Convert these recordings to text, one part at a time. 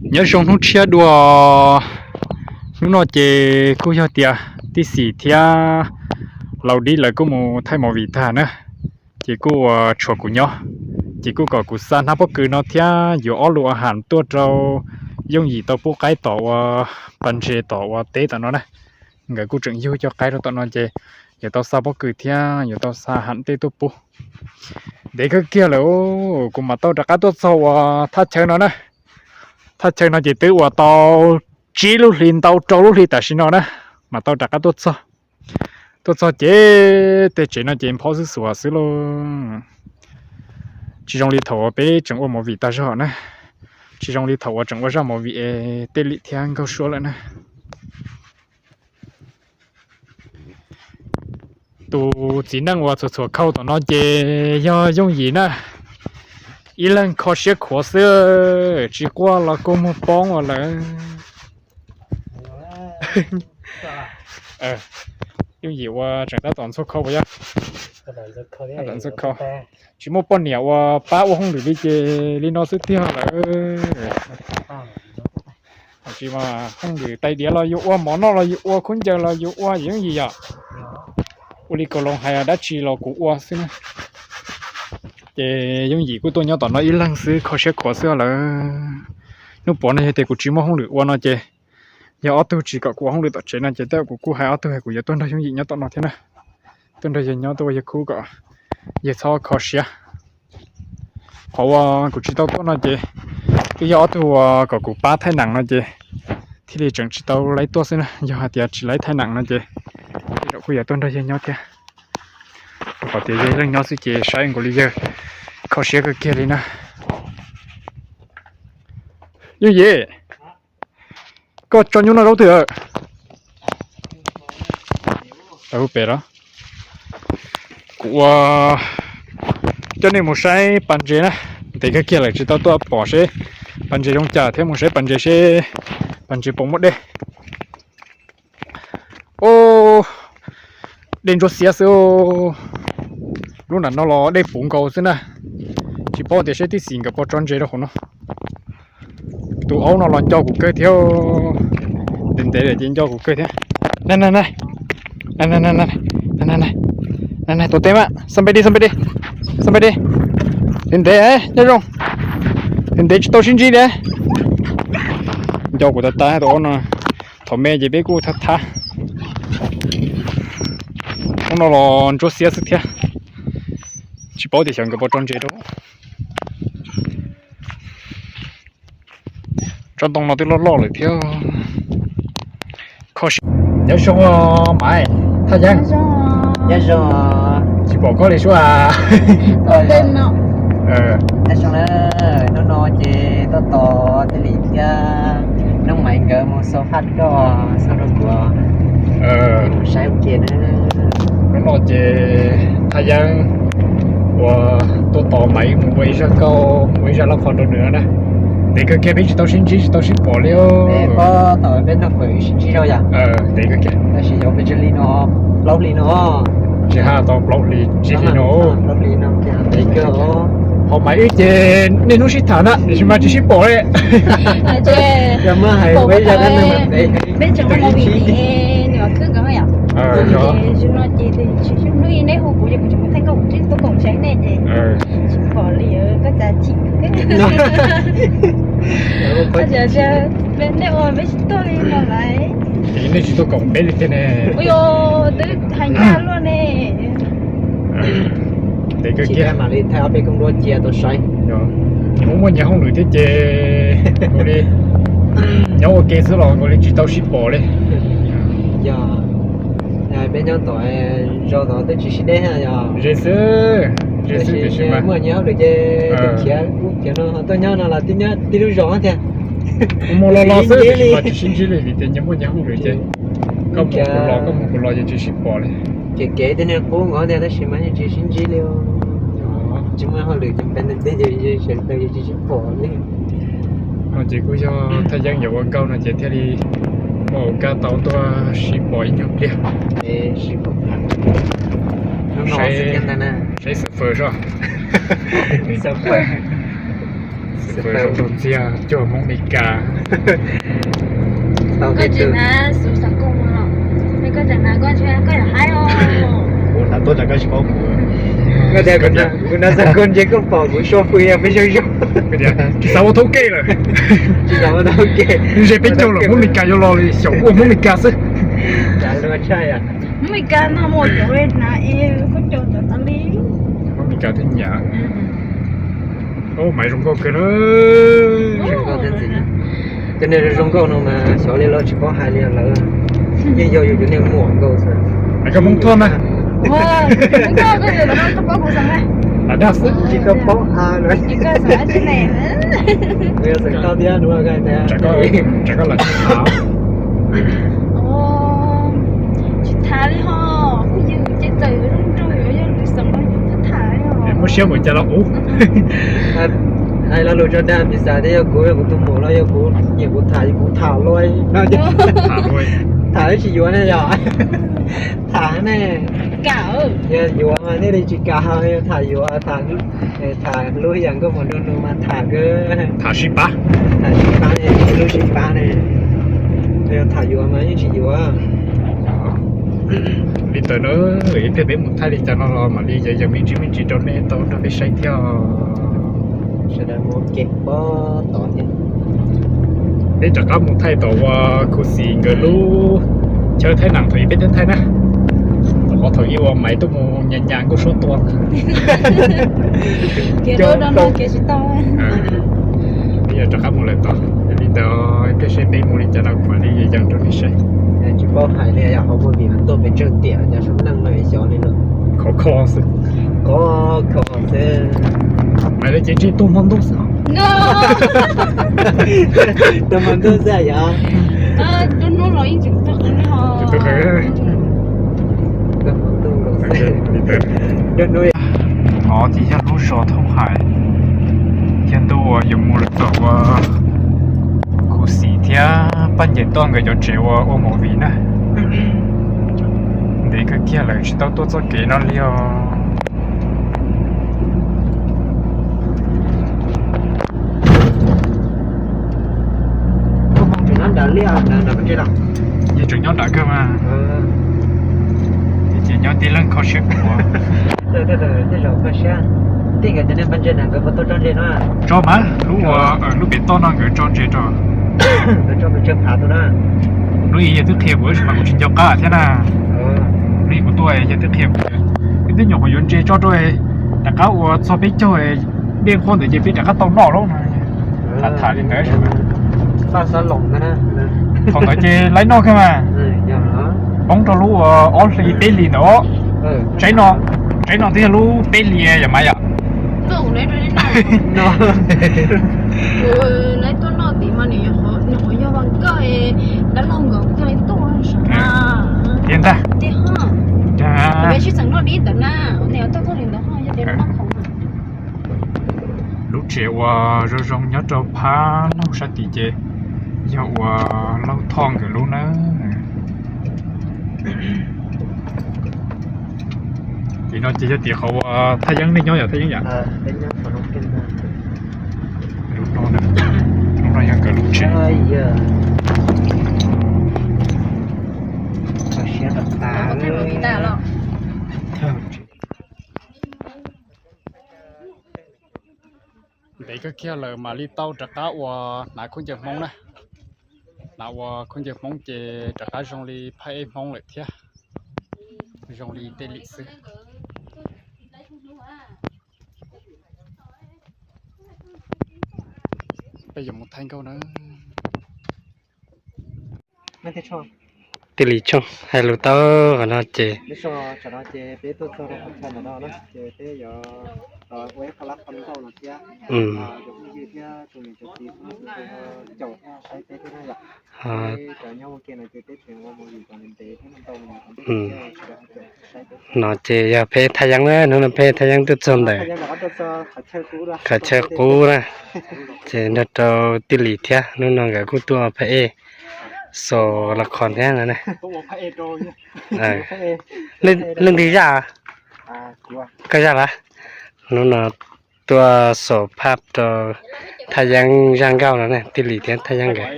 Nyob zoo hnub tshiab dua, hnub no ces kuj yog tias tij xim thiab laus dib lawv kuj mus thaij movie tag na, ces kuj ua tshuav kuv nyob, ces kuj kom kuv xa hnab pob kws no thiab yuav ob lub a has tuaj rau Yooj Yim tau pub qaib tom ua pas ntses tom ua teb tom no na. Nkawd kuj tseem yug cov qaib rau tom no ces yuav tau xa pob kws thiab yuav tau xa has tej tuaj pub. Ntev kawg kiag lawm, kuv mam tau rov qab tuaj txog ua thaj chaw no na. Thaj chaw no ces twb ua tau tsib lub hlis ntau rau lub hlis tam sim no na, mam tau rov qab tuaj txog. Tuaj txog ces tej tsev no ces nphob xwb xuas xwb lauj. Tsis zoo li thaum uas peb tseem ua movie tag zog na, tsis zoo li thaum uas tseem ua zaj movie es tej lim thiab nkaug suab lawm na. Tus txiv neej uas txhuam txhuam khau tom no ces yog Yooj Yim na, ib leeg kho siab khuav xwb, tsis quaj los kua muag poob ua lawm. Yooj Yim ua tseem tab tom ntxhua khau puas yog? Tsis muaj poj niam uas pab ua hauj lwm li ces li no xwb tiag lawm. Tsis mas hauj lwm tais diav los yus ua, mov noj los yus ua, khaub ncaws los yus ua, Yooj Yim yom. Ua li Kaus Loos hais dab tsi los kuv ua xwb na. Ces Yooj Yim kuj tuaj nyob tom no ib leeg xwb kho siab khuav xwb lawm. Hnub puav no yog tias kuv tsis muaj hauj lwm ua no ces yog ob tug tsis kom kuv ua hauj lwm tom tsev no ces tej zaum kuv kuj hais ob tug hais kuv yuav tuaj nrog Yooj Yim nyob tom no thiab na. Tuaj nrog yawg nyob tuaj ua yawg khub kom yawg txhob kho siab. Qhov uas kuv tsis tau tuaj no ces twb yog ob tug uas kom kuv pab thaij neem no ces thiaj li tseem tsis tau laib tuaj xwb na. Yog hais tias tsis laib thaij neem no ces tej zaum kuj yuav tuaj nrog yawg nyob thiab. Rau qhov tias yawg ib leeg nyob xwb ces saib nkaus li yawg kho siab kawg kiag li na. Yooj Yim, koj tso nyuj noj zaub twg? Pem los, kuv ua coj nej mus saib pas ntses na. Ntev kawg kiag lawm tsis tau tuaj pom seb pas ntses zoo cas thiab mus saib pas ntses seb pas ntses puas muaj dej. Dej ntsuab xiab xwb. Lub nram no los dej puv nkaus xwb na. Tsis paub tias seb tij xim nkawd puas tso ntses rau hauv no. Tus aub no los nco kuv kawg thiab. Ntev ntev lawm ces nco kuv kawg thiab. Na na na, tus teb mas, somebody, somebody, somebody. Ntev ntev, nyob zoo. Ntev ntev tsis tau sib ntsib li. Nco kuv tas tas tus aub no. Thaum me ces peb kuj thab thab. Aub no los ntsuab xiab xwb thiab. Tsis paub tias xyov nkawd puas tso ntses rau. Tsob ntoo no twb loj loj lawm thiab. Nyob zoo Maiv, Thaj Yeeb. Nyob zoo. Tsis pom koj li sua. Nyob zoo na, hnub no ces tuaj tos Tej Lis thiab Noob Maiv nkawd mus xauj phaj roj xauj rau kuv. Saib ua ke na. Hnub no ces Thaj Yeeb uas tuaj tos Maiv mus ua ib zaj nkauj ua ib zaj lab qhos rau nws no na. Ntev kawg kiag peb tsis tau sib ntsib tsis tau sib pom li. Peb nrog fawm sib ntsib rau yom. Ntev kawg kiag. Tab sis yog peb tsib hlis no, plaub hlis no. Tsis haj tau plaub hlis tsib hlis no. Ho Maiv wb ces niaj hnub sib tham na tiam sis mas tsis sib pom li. Peb tseem ua movie, nws khwb nkawd yom. Ces zoo no ces hnub ib neb hu kuv ces kuv tseem mus theej nkauj kuv twb tuaj koom saib nej ces tsis pom li koj cas chim. Nej ua peb tsis tuaj li no lawm. Nej tsis tuaj koom peb li tiag ne. Ua yog twb hais ncaj luaj ne. Ntev kawg kiag mam li thaij ob peb koos duab cia tau saib. Nyias muaj nyias hauj lwm thiab ces nkaus li nyob ua ke xwb los nkaus li tsis tau sib pom li. Yog peb nyob tom zos tod twb tsis sib deb yog. Ze xwb, ze xwb tiam sis mas muaj nyias hauj lwm ces khiav ub khiav no tuaj nyob no los tib lub zos thiab. Kuv mus los los xwb tiam sis mas tsis sib ntsib li vim tias nyias muaj nyias hauj lwm ces koj mus kuv los koj mus kuv los ces tsis sib pom li. Ces kev tej niag qub nkaus tiag tab sis mas yeej tsis sib ntsib li. Tsis muaj hauj lwm ces peb ntev ntev ces sawv daws tsis sib pom li. No ces kuj yog Thaj Yeeb yuav ua nkauj no ces thiaj li muaj ua nkauj tau tuaj sib pom ib nyuag pliag. Saib xwm fawm soj. Ntxiag cuag Hmoob Mes Kas. Koj tsis hnav xov tooj los? Koj tsis hnav, koj tsis, koj yog haib os. Kuv hnav tuaj tsam koj tsis paub kuv. Koj tias kuv hnav xov tooj ntshe koj pom kuv sua fwj peb zoo zoo. Tsis xav ua thoob kej lawm. Tsis xav ua thoob kej. Ze peb caug lawm Hmoob Mes Kas yuav los li xyaum ua Hmoob Mes Kas xwb. Hmoob Mes Kas no mus cov hnav es koj cov cov tas li. Hmoob Mes Kas thiaj nyiam. Maiv zoo nkauj kawg na. Cov niag zoo nkauj no mas xyov li lawv tsis paub hais li lawm. Yeej yog yus cov niag muam nkauj xwb. Koj Hmoob Thuaj mas. Dag xwb. Tsis koj paub ha lawm. Tsam koj los tsis thav. Tsis thav li ho, kuv yws ces txawm yuav zoo nraug yuav yog lwm xeem no yuav tham. Muab siab mus cas los ub. Hais lo lus tso dag, piv xam tias yog kuv, yog kuv tus muam los yog kuv nyiam kuv tham, kuv tham luaj. Tham ib tsis yuav ne yog. Tham ne. Yog yuav mas thiaj li tsis kam, yog tham yuav, tham lub yam nkauj muam nraug nus mas tham kawg. Tham sib pab. Tham sib pab ne, lub sib pab ne. Yog tham yuav mas yeej tsis yuav. Li ntawd na, ib pliag peb mus thaij li cas no los mam li yog yog me ntsis me ntsis rau nej tau nrog peb saib thiab. Sawv daws mus kev pob tod thiab. Peb rov qab mus thaij tom uas Khuv Xim nkawd lub chaw thaij nam thaum ub peb twb thaij na. Tom qhov thaum ub uas Maiv tuaj mus nyas nyas Nkauj Suab tua. Kev rov qab mus lawm tod, li ntawd ib pliag seb peb mus li cas no kuv mam li yees rau nej saib. Tsis paub hais li yog qhov movie no tuaj pes tsawg tiam, cov sab neej no xyov li no. Khov kho xwb. Khov kho xwb. Maiv lawv ces ntshe tuaj hmo ntuj xwb. Tuaj hmo ntuj xwb yog. Hnov ces yog lub zos Thoob Hais, yog ntu uas yuav mus lawm tom uas Khuv Xim thiab Paj Ncees Toj nkawd cov tsev uas ua movie na. Ntev kawg kiag lawm tsis tau tuaj txoj kev no li os. Yeej tseem nyob nram kawg mas. Ces nyob tib leeg kho siab khuav. Tso mas, lub, lub pem toj no nkawd tso ntses rau. Lub ib yog twb qhia kuv tab sis mas kuv tsis nco qab thiab na. Lub ib kuv tuaj yog twb qhia kuv, twb nyuam qhuav yuav ntses tso rau, rov qab ua txog peb caug dej nqhuab ntawd ces peb rov qab tau noj lauj no. Tham tham li ntawd. Thaum ntawd ces laib noj kiag mas. Poob rau lub ob hlis peb hlis ntawd. Tsaib no, tsaib no twb yog lub peb hlis yom mas yom. Tiag ntag. Lub tsev uas zoo zoo nyob rau phab laug sab tid ces yog uas Lauj Thoj nkawd lub na. Tim no ces yog tim qhov uas Thaj Yeeb nej nyob yom, Thaj Yeeb yom? Lub no, lub no yog nkawd lub tsev. Ntev kawg kiag lawm mam li tau rov qab ua hnav khaub ncaws Hmoob na. Hnav ua khaub ncaws Hmoob ces rov qab zoo li phaj ej Hmoob lawm thiab. Zoo li tej lim xwb. Peb yuav mus thaij nkauj na. Tij Lis Tshooj hais lus tau qhov no ces. No ces yog peb Thaj Yeeb na, hnub no peb Thaj Yeeb tuaj txog ntawm qhov chaw qub na, ces nrog rau Tij Lis thiab hnub no nkawd kuj tuaj pha ej xaus los khom thiab no. Leej twg zaj? Koj zaj los? Hnub no tuaj xom phaj rau Thaj Yeeb zaj nkauj no na, Tij Lis thiab Thaj Yeeb nkawd.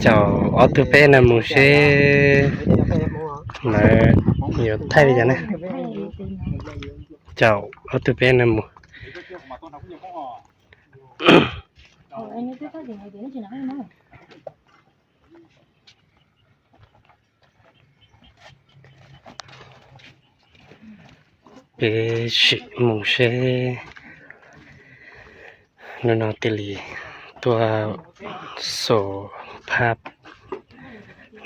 Caum ob tug peb no mus seb lawv yuav thaij li cas na. Caum ob tug peb no mus. Peb sim mus seb. Hnub no Tij Lis tuaj xom phaj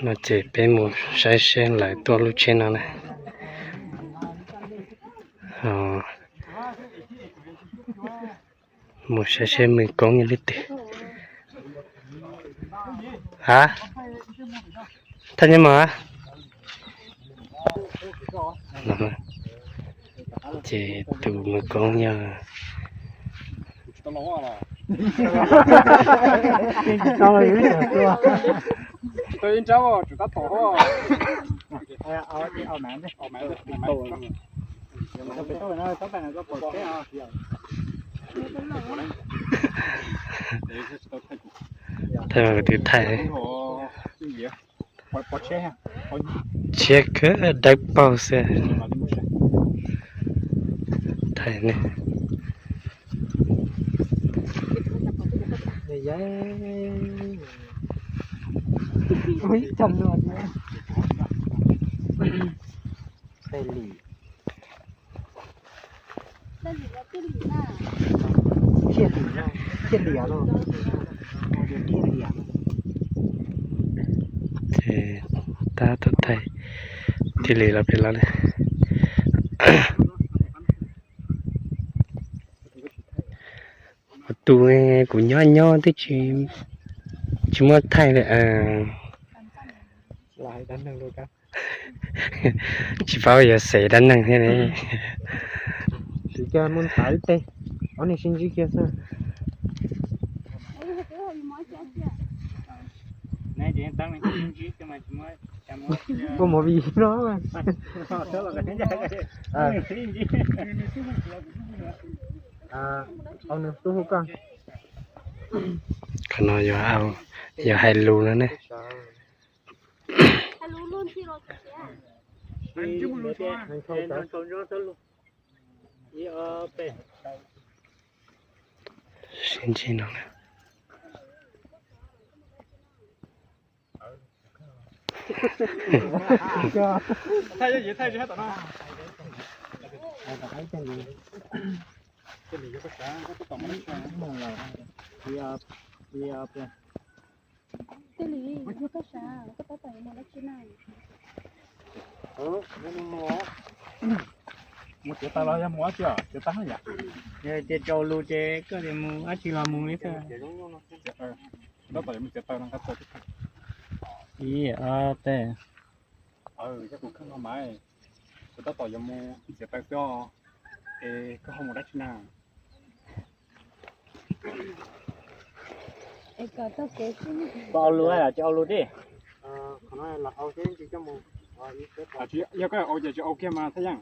no ces peb mus saib seb lawv tuaj lub tsheb no na. Mus saib seb Mws Koob yog leej twg. Ha, Thaj Yeeb mas. Ces tus Mws Koob yog Thaij mas kuv twb thaij. Tshiab kawg dawb paug xwb. Thaij ne. Ces tab tom thaij Tij Lis los pem los li. Kuv tu, kuv nyob nyob twb tsis, tsis muab thaij li. Tsis paub yuav xev dab neeg thiab ne. Mus tav ib teg, ob niag sib ntsib kiag xwb. Koj mus vim no. Au, nws xub hu koj. Qhov no yog hais lus no ne. Sib ntsib no na. Tij Lis, yog koj xav koj tab tom yuav mus dab tsi na? Mus txiav taws los yog mus dab tsi? Txiav taws yom. Yog tias tsaus lus ces koj tias mus dab tsi los mus li xwb. Ib, ob, peb. Kuv tab tom yuav mus txiav taws xwb os. Es koj ho mus dab tsi na? Koj au lus los tsis au lus thiab? Yog koj au ces tsis au kiag mas Thaj Yeeb.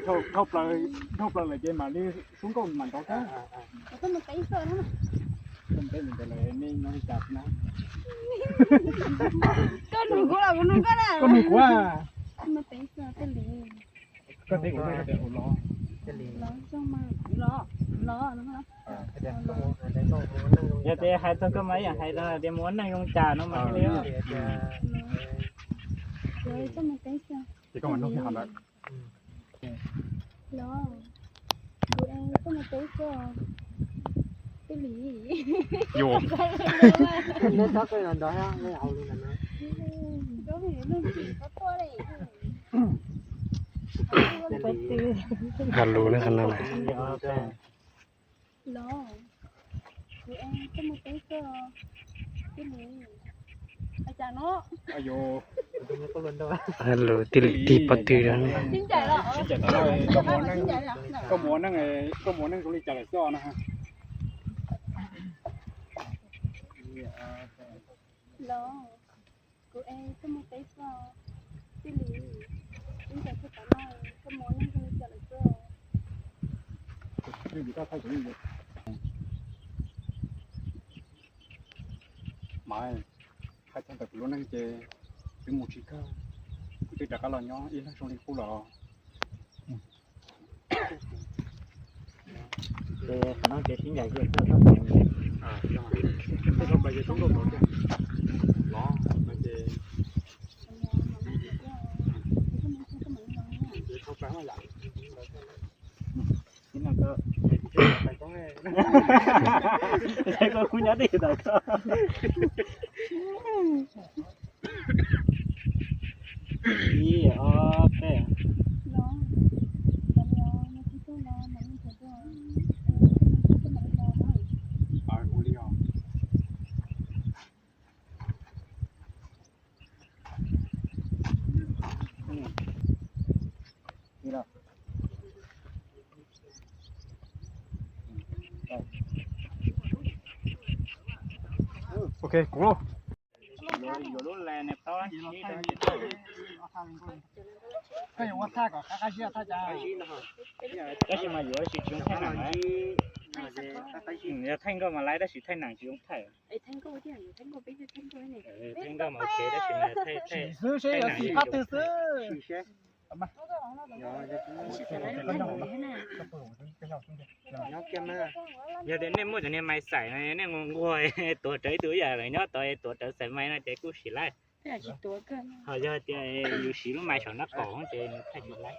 Dhau plaws lawm ces mam li sub nkauj mam nrov kawg. Koj mus teb ntawd lawm nej nyob li cas na? Koj nug kuv los kuv nug koj na? Koj nug kuv. Koj teb kuv, koj teb kuv los. Yog tias hais txog koj mas ib yam hais tias mus ua neej zoo cas no mas thiaj li. Ces koj mam nug kiag hov ntawd. Los, kuv es koj mus teb xwb os. Tij Lis. Yus. Hais lus na qhov no na. Los, kuv es koj mus teb xwb os. Tij Lis. Hais lus Tij Lis tig pob tw rau ne. Koj mus ua neej zoo li cas lawm xwb os na? Los, kuv es koj mus peb xwb, tij li, ib nta txog tav no, koj mus neej zoo li cas lawm xwb? Mas, hais txog ntawm kuv lub neej ces twb mus tsis kawg, kuv twb rov qab los nyob ib leeg zoo li qub los. Ces qhov no ces sib ncaim kiag txog txoj kev. Tib no koj, koj kuj nyob deb tau koj. Ib, ob, peb. Ok, kuv. Yuav lub lais ne, koj yuav ua thaij kom qab qab zib thaij cas? Tab sis mas yuav tsis tsis zoo thaij nees. Yog thaij nkauj mas laib tab sis thaij nees tsis zoo thaij. Thaij nkauj mas ok tab sis mas thaij xwb seb yuav xim phab twg xwb. Yog tias nej muaj cov niag mais xaim no nej nquag tuav rawv ib tug ib yam lawv nyob tod tuav rawv xaim mais no ces kuj sim laib. Ho yog tias yus siv lub mais saum nraub qaum ces nws thaij tsis laib.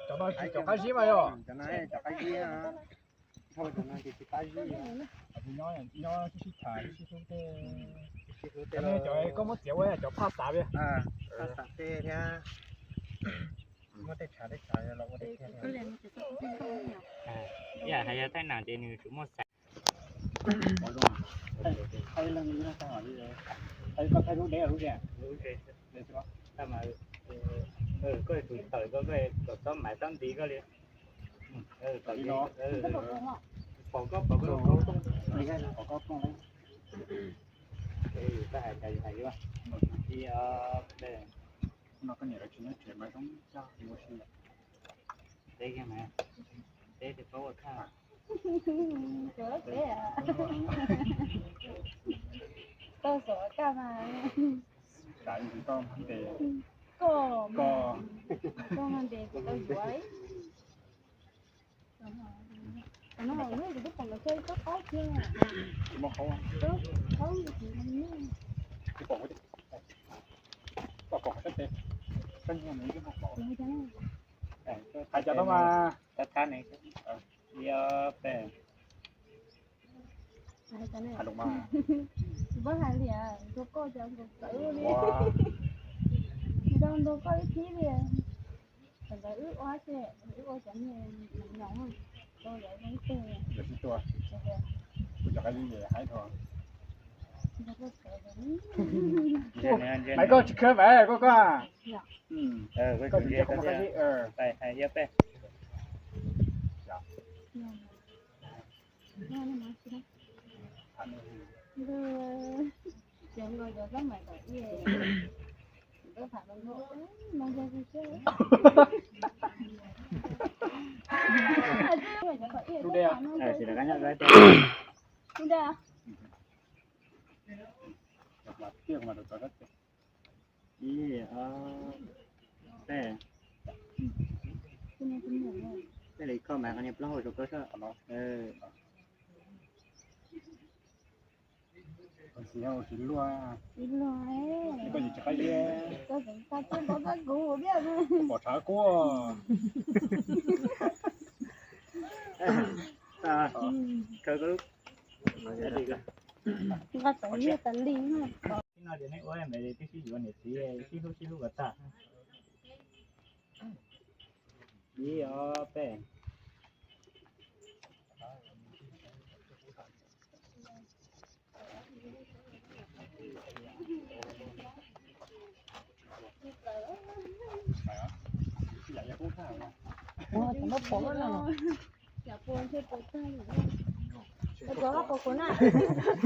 Cov no tsis cov qab zib mas yog. Nyob sib sib tham sib hlub tej. Cov koj muab txiav ua cov phaj xav li. Muab tej tshav tej tshav los ua tej. Ib yam hais yog thaij nees ces nws tsuas muaj xaim. Thaij leej li thaij hom li, thaij koj thaij lub deb lub ze. Koj tus tawm koj kom txob maiv txob nti koj li. Pom koj pom koj pom koj pom. Koj hais cas yus hais li. Ib, ob, peb. No koj niam lawv tsis nyob tsev mas zoo coj mus ua si. Teb kiag mas, teb tes paub ua khaj. Tau xov kaj mas. Koj, koj, koj mas ntes kuv tau yuav. Tam no lub kuv twb pom lawv koj ib tsob qaub kiag. Tsob qaub. Hais cov no mas. Ib, ob, peb. Hais lus mas. Tsis paub hais li, nrog koj cas nkaus txawv li. Tsis tau nrog koj ib khib li. Thaum ntawd wb ua xwb, wb ua cov niag nyoos nyoos, rau lawv ib teg. Lawv sib tua. Kuv cov qab zib ces haib dhau. Hais koj tsis khawb mas koj koj. Koj tsis khawb mas qab zib. Ib, ob, peb. Peb li koj mas qhov niag plaub hau rau koj soj. Pom tshav kub. Khaws koj lub. Nqa tau nyiaj tas li. Ib no ces nej ua me twb sib yuav niam txiv sib hlub sib hlub kom tag. Ib, ob, peb.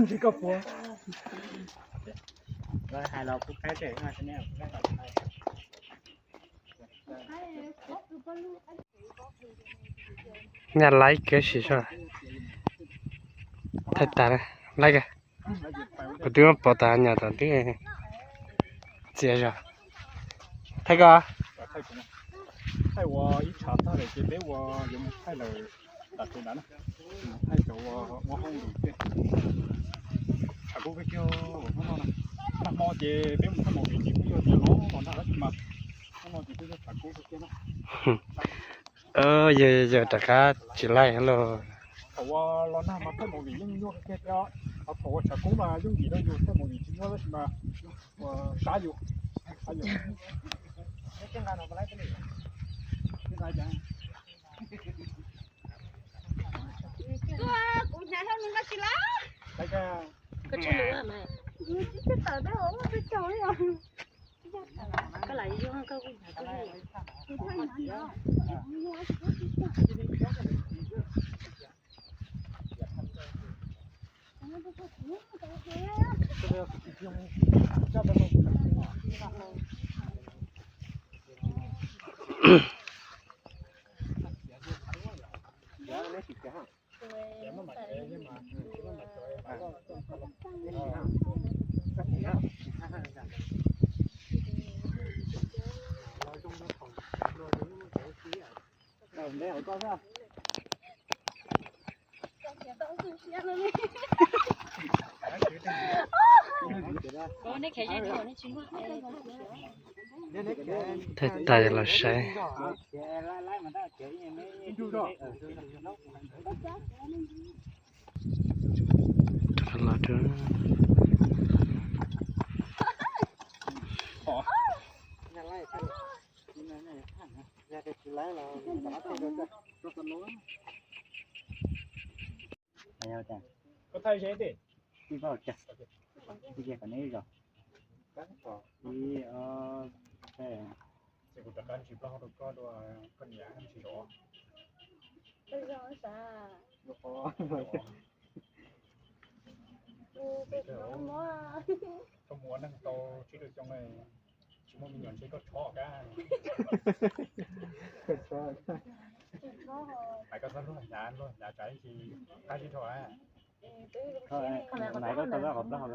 Tsis koj puas. Hais los kuv qab tseem. Nyaj laib kiag sim soj. Thaij tas, laib kiag. Kuv twb muab pov tas nyaj tom twb txias zog. Thaij koj. Thaij ua ib tshav tag lawm ces peb ua yuav mus thaij lawm. Tam sim ntawd na, mus thaij cov ua hauj lwm thiab. Tshav kub kawg kiag hnub no na. Nag hmo ces peb mus thaij movie ces kuj yog tias los los nag tab sis mas hnub no ces kuj yog tshav kub kawg kiag na. Yog yog rov qab tsis laij lauj. Thaum uas los nag mas thaij movie yeej nyuaj kawg kiag thiab, ho thaum uas tshav kub mas yooj yim rau yus thaij movie tsis nyuaj tab sis mas ua sab yus, sab yus. Kuv hnav hauj lwm nqa tsis lawm. Koj lam zoo koj kuj hnav koj li. Thaij tais los saib. Los rau Koj thaij seb, ib ob, ib ob, ces kuv rov qab ntsis plaub hau rau koj dua, koj niam ntsis zov. Koj mus ua neeg tau tsib rau xyoo, tsis muaj me nyuam ntshe koj tshob kab. Hais koj txhob luag hnyav, luag hnyav tsam ib ntsis qab zib dhau. Hais koj tau kab qhov plaub hau.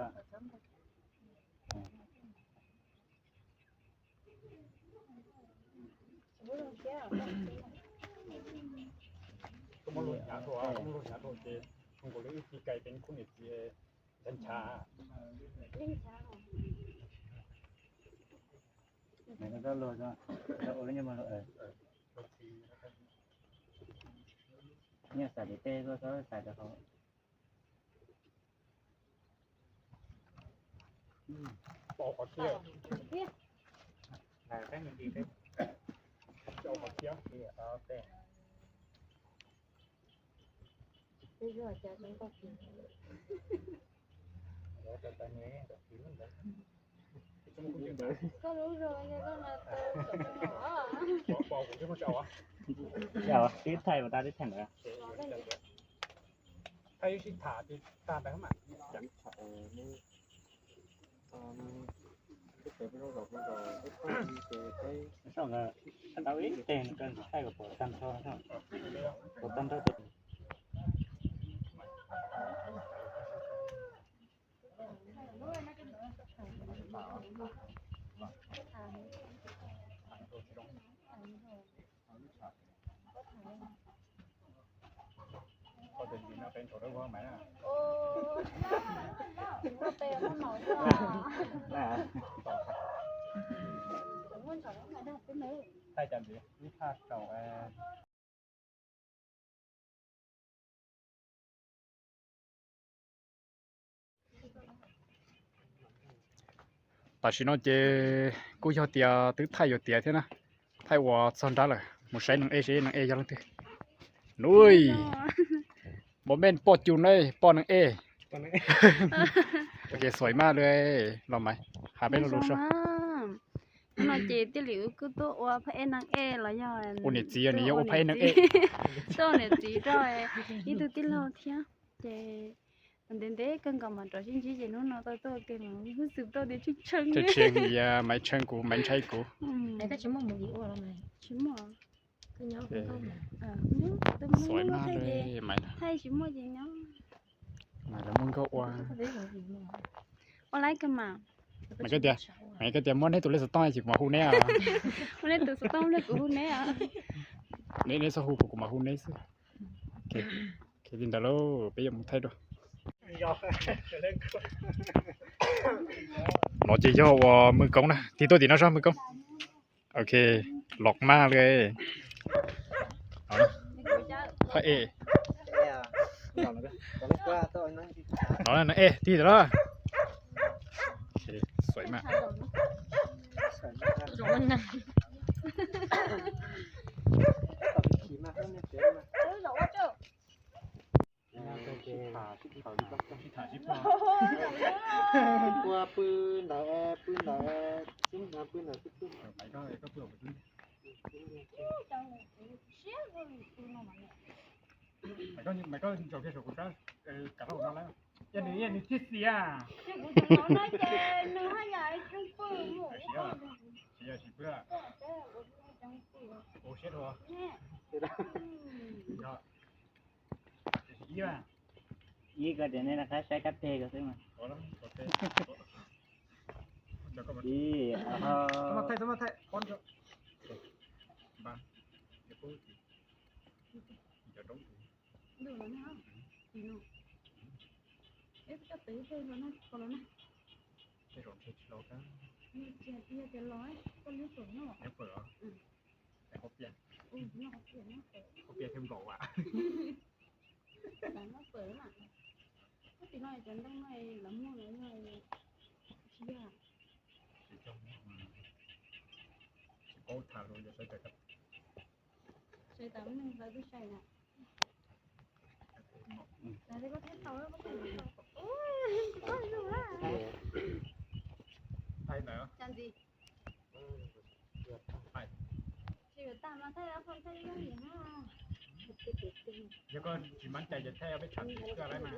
Koj muab luag hnyav rau, koj muab luag hnyav rau ces zoo nkaus li wb cia li peb khub niam txiv nchav nchav. Nyiaj xav tim tej koj txhob xav rau hauv. Pom qhov kiab. Koj lub zog koj mas tau. Twb thaij mas tau, twb thaij ntawd. Thaij ib sij tham ces tag ntawd mas. Tau ib teg nws koj thaij kom pom tag nrho, pom tag nrho ces Thaij cas ntxiv ib thaj saum. Tam sim no ces kuj yog tias twb thaij yuav tiav thiab na, thaij ua txog nrab lawm, mus saib neeg ej seb neeg ej yog leej twg. Nuj, mos mej poj cum ne, poj neeg ej. Ok, xuaim maj li, los mas hais peb lo lus soj. Hnub no ces Tiaj Lis wb kuj tuaj ua phaj ej neeg ej los yog ua niam txiv, nws yog ua phaj ej neeg ej, tuaj ua niam txiv rau ib tug tij laug thiab. Ces ntev ntev kawg nkaus mas rov sib ntsib ces hnub no tau tuaj ua ke mas wb xwm tau tias tshee tshee, Maiv tshee kuv, Maiv ntshai kuv. Tsis muaj. Xuav mas, Maiv tsis muaj ces nyob. Maiv lawv muaj nkauj ua. Ua laiv kawg mas. Maiv koj tias, Maiv koj tias muab neb tus lej xov tooj ces kuv mam hu neb. Muab neb tus xov tooj lej kuv hu neb. Neb, neb txhob hu kuv, kuv mam hu neb xwb. Li ntawd lauj, peb yuav mus thaij dua. No ces yog ua Mws Koob na, tig tuaj tim no saib Mws Koob. Ok, los maj li. Phaj ej. No na, ej, tig tau los. Xuav mas. Ua pw ntawd, pw ntawd, pw ntawd xwb pw. Maiv koj ntsaum kiag saum kuv sab, kav rau no lawm. Yog nws, yog nws thiaj xiam. Kuv tus no na ces nws haj yam coob pw. Tsis yog tsis pw. Ua siab dua. Ib ko tias nej rov qab saib kab teg ko xwb mas. Hauv pia thiab nkaus a. Tim no cov ntoo no lawv muag lawv yog tsis yog. Tsis paub tham rau yog saib tas, saib tas neeg lawv twb saib na. Thaij ntawd. Cas ntxiv. Tsis yuav tag mas thaij ob peb thaij ib yam na. Yog koj tsis mab cai ces thaij ob peb tshav tsis tshua laib mas.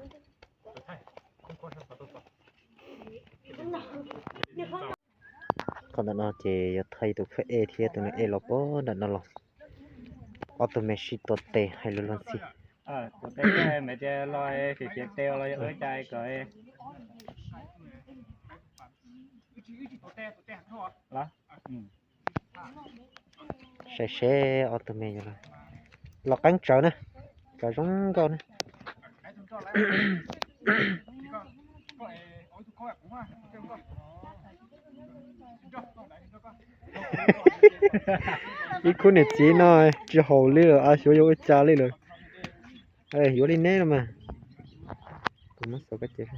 Thaij khoob khuab sab qhov tuaj txog. Qhov ntawm no ces yuav thaij tus phab ej thiab tus neeg ej los puag nram no los. Ob tug me sib tua tes hais lus luag ntxhi. Tus tes me tias los khiav khiav tes los yog ua cas kom saib seb ob tug me los qeeb tsawv na, tsawv zoo nkauj na. Ib khub niam txiv no tsis haum li lawm, a xyov yuav ua cas li lawm. Yuav li neb no mas. Kuv muab xauv koj ces.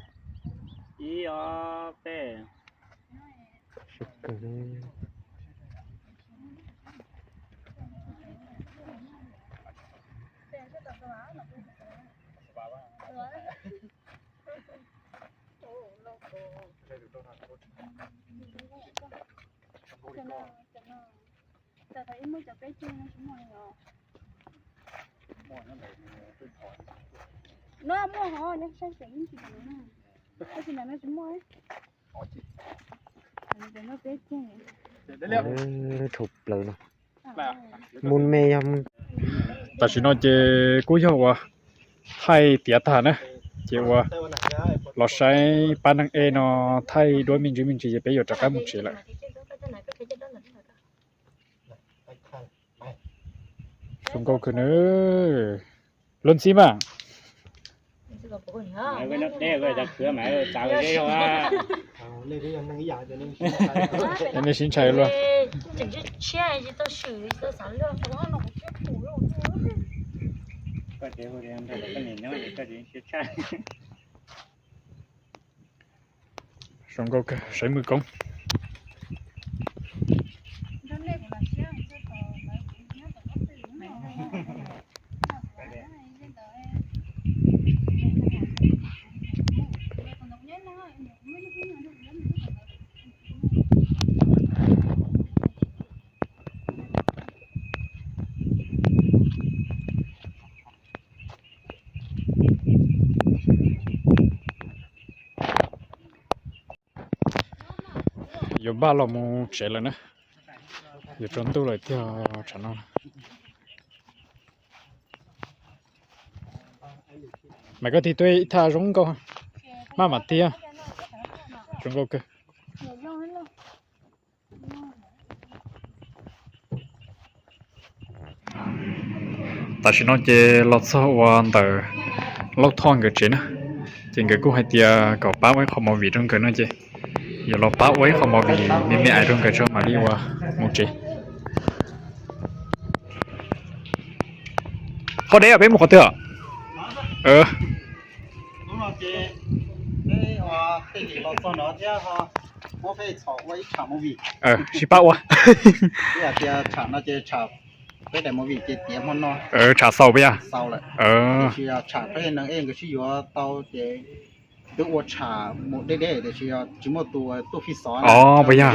No muaj hov, nyob saib xyov yeej tsis muaj. Tab sis ntawm no tsis muaj. Dhau plaws no. Mus me yog. Tam sim no ces kuj yog uas thaij tiav tag na, ces uas los saib pab neeg ej no thaij duab me ntsis me ntsis ces peb yuav rov qab mus tsev lawm. Zoo nkauj kawg na. Luag ntxhi mas. Nej sib ntshai luag. Zoo nkauj kawg, saib Mws Koob. Npaj los mus tsev lawm na. Yuav tsaus ntuj lawm tiag tsam no. Mas koj tig tuaj ib thaj zoo nkauj, maj mam tig, zoo nkauj kawg. Tam sim no ces los txog ua ntawm Laub Thoj nkawd tsev na, ces nkawd kuj hais tias kom pab ua ib qho movie rau nkawd no ces yuav los pab ua ib qho movie me me ais rau nkawd tso mam li ua mus tsev. Qhov deb peb mus qhov twg? Sib pab ua. Tsham xaus puas yog? Puas yog?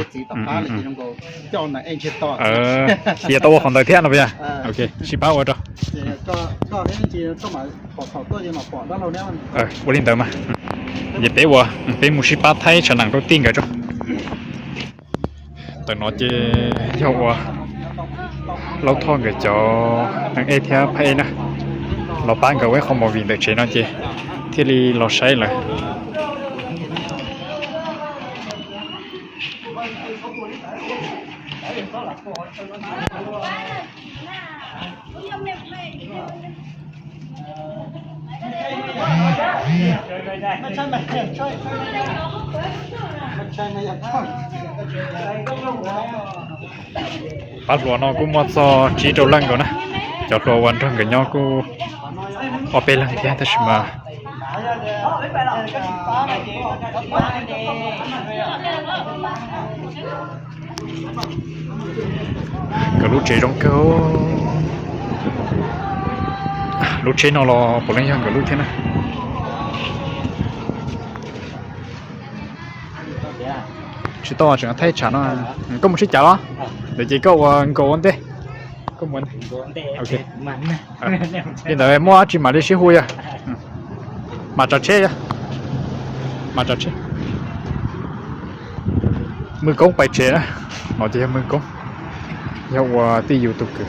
Ces tau ua qhov ntawd thiab no puas yog? Sib pab ua rau. Ua li ntawd mas, ces peb ua, peb mus sib pab thaij tshav nab rau tij nkawd tso. Ntawm no ces yog ua Laub Thoj nkawd cov neeg ej thiab phab ej na, los pab nkawd ua ib qho movie ntawm tsev no ces thiaj li los saib lawm. Pab hluas no kuj muaj txog tsib rau leej nkaus na. Cov hluas uas nrog nkawd nyob kuj ob peb leeg thiab tab sis mas nkawd lub tsev zoo kawg. Lub tsheb no los puav leej yog nkawd lub thiab na. Tsis tau, tseem thaij tshav no. Koj mus sib cav los? Ntawd ces koj ua nkaus ua ntej. Koj mus ua ntej. Li ntawd muaj dab tsi mam li sib hu yog. Mam tsav tsheb yog. Mam tsav tsheb. Mws Koob pais tsev na. No ces yog Mws Koob, yog ua tij Yus tus kwv.